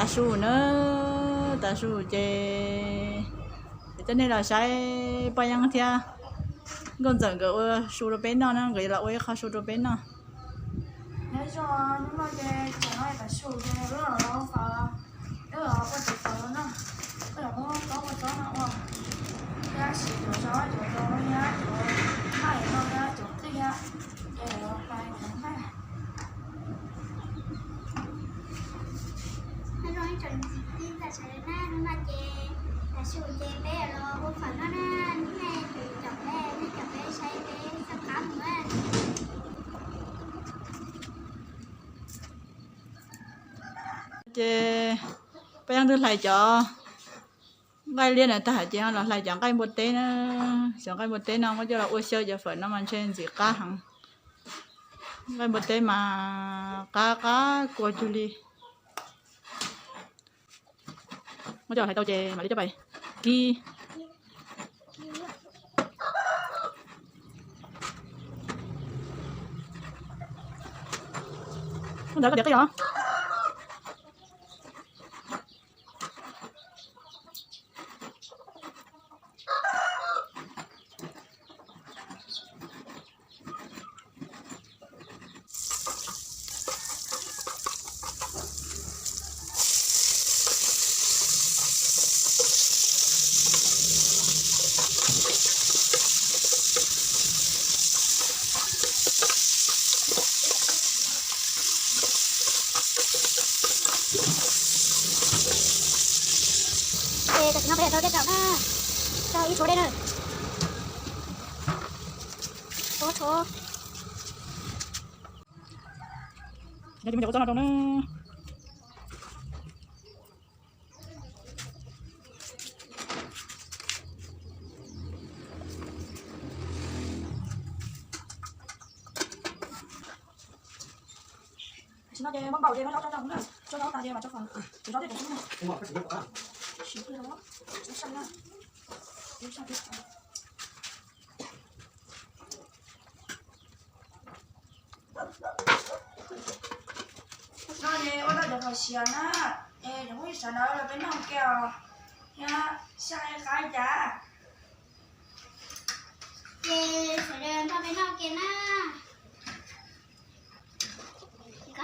Tav su na, tav su ces coj nej los saib Paj Yeeb thiab Nkauj Ntxawm nkawd ua su rau peb noj na, nkawd yuav los ua ib qho su rau peb noj. Nyob zoo, hnub no ces tseem ua tav su ces wb los ua fawm, wb los ua cov fawm no, wb los muab txob ua txob no ua, thiab siv cov zog cov zoo thiab cov nqaij no thiab cov qij thiab, ces los pais cov nqaij. Nyob zoo ib tsoom niam txiv kwv tij sawv daws na, hnub no ces tav su ces peb los ua fawm noj na, nej caum peb, nej caum peb saib peb txoj qab mus na. Ces Paj Yeeb twb hlais cov nqaij liab na tag ces los hlais cov nqaij npua teb na. Cov nqaij npua teb no muab coj los ua xyaw cov fawm no mas ntshe ntxim qab heev. Nqaij npua teb mas qab qab kua cuag li. Muab coj hlais tau ces mam li coj pais kib. Ntawd koj tias qij os. Ces tam sim no peb yuav rau dej rau na, rau ib tshuav dej na. Tshuav, tshuav. Yog ces muab cov kua txob no rau na. Tam sim no ces muab npaum ces muab zaub tso rau hauv na, tso zaub tas ces mam tso fawm, tshuav zaub tej cov xwb na. Siv kiag rau, siv saj na. No ces ua tau cov fawm siav na, es cov phooj ywg sawv daws los peb noj ke os, thiab xyaj qab cas. Ces sawv daws nrog peb noj ke na. Ces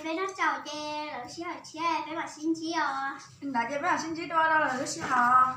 peb noj tsaus ces lawv sij hawm tshiab peb mam sib ntsib os. Ntawd ces peb mam sib ntsib dua rau lwm lub sij hawm.